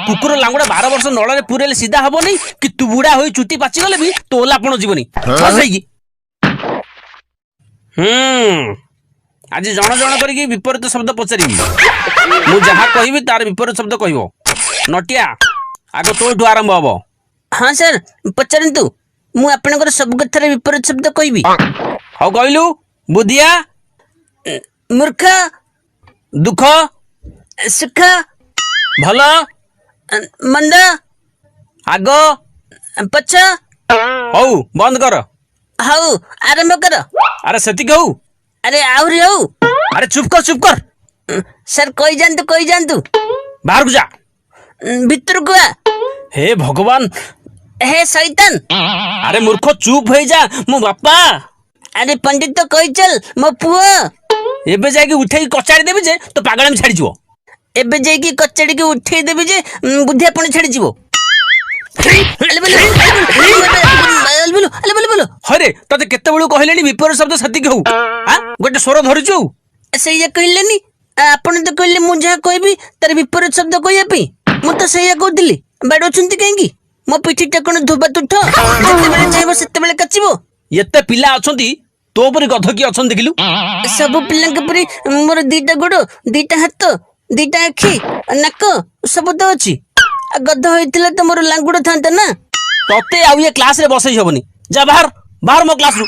କୁକୁର ଲାଙ୍ଗୁଡା 12 ବର୍ଷ ନଳରେ ପୁରେଇଲେ ସିଧା ହବନି କି ତୁ ବୁଢା ହୋଇ ଚୁଟି ପାଚିଗଲେ ବି ତୋ ଓଲାପଣ ଯିବନି ହେଇକି। ହୁଁ, ଆଜି ଜଣ ଜଣ କରିକି ବିପରୀତ ଶବ୍ଦ ପଚାରିବି। ମୁଁ ଯାହା କହିବି, ତାର ବିପରୀତ ଶବ୍ଦ କହିବ। ନଟିଆ, ଆଗ ତୋଠୁ ଆରମ୍ଭ ହବ। ହଁ ସାର୍, ପଚାରନ୍ତୁ। ମୁଁ ଆପଣଙ୍କର ସବୁ କଥାର ବିପରୀତ ଶବ୍ଦ କହିବି। ହଉ, କହିଲୁ, ବୁଧିଆ? ମୂର୍ଖ। ଦୁଃଖ? ସୁଖ। ଭଲ? ମନ୍ଦ। ଆଗ? ପଛ। ହଉ, ବନ୍ଦ କର। ହଉ, ଆରମ୍ଭ କର। ଆରେ, ସେତିକି ହଉ। ଆରେ, ଆହୁରି ହଉ। ଆରେ, ଚୁପ କର, ଚୁପ କର। ସାର୍, କହିଯାଆନ୍ତୁ, କହିଯାଆନ୍ତୁ। ବାହାରକୁ ଯା। ଭିତରକୁ ଆ। ହେ ଭଗବାନ! ହେ ଶୈତାନ! ଆରେ ମୂର୍ଖ, ଚୁପ ହେଇଯା ମୋ ବାପା। ଆରେ ପଣ୍ଡିତ, କହିଚାଲ ମୋ ପୁଅ। ଏବେ ଯାଇକି ଉଠେଇକି କଚାଡ଼ି ଦେବି ଯେ ତୋ ପାଗଳାମି ଛାଡ଼ିଯିବ। ଏବେ ଯାଇକି କଚାଡ଼ିକି ଉଠେଇ ଦେବି ଯେ ବୁଦ୍ଧିଆ ପଣ ଛାଡ଼ିଯିବ। ଆଲେ ବୋଲୁ, ଆଲେ ବୋଲୁ, ଆଲେ ବୋଲୁ, ବୋଲୁ। ହରେ, ତତେ କେତେବେଳୁ କହିଲେଣି ବିପରୀତ ଶବ୍ଦ ସେତିକି ହଉ। ଆଁ, ଗୋଟେ ସ୍ୱର ଧରିଛୁ ଆଉ। ସେଇଆ କହିଲେନି? ଆପଣ ତ କହିଲେ ମୁଁ ଯାହା କହିବି, ତାର ବିପରୀତ ଶବ୍ଦ କହିବା ପାଇଁ। ମୁଁ ତ ସେଇଆ କହୁଥିଲି, ବାଡଉଛନ୍ତି କାହିଁକି? ମୋ ପିଠିଟା କଣ ଧୋବା ତୁଠ, ଯେତେବେଳେ ଚାହିଁବ ସେତେବେଳେ କାଚିବ? ଏତେ ପିଲା ଅଛନ୍ତି, ତୋ ପରି ଗଧ କିଏ ଅଛନ୍ତି ଦେଖିଲୁ? ସବୁ ପିଲାଙ୍କ ପରି ମୋର ଦିଟା ଗୋଡ, ଦିଟା ହାତ, ଦିଟା ଆଖି, ନାକ ସବୁ ତ ଅଛି। ଆଉ ଗଧ ହେଇଥିଲେ ତ ମୋର ଲାଙ୍ଗୁଡ ଥାନ୍ତା ନା? ତତେ ଆଉ ଇଏ କ୍ଲାସରେ ବସେଇ ହବନି। ଯା, ବାହାର, ବାହାର ମୋ କ୍ଲାସରୁ।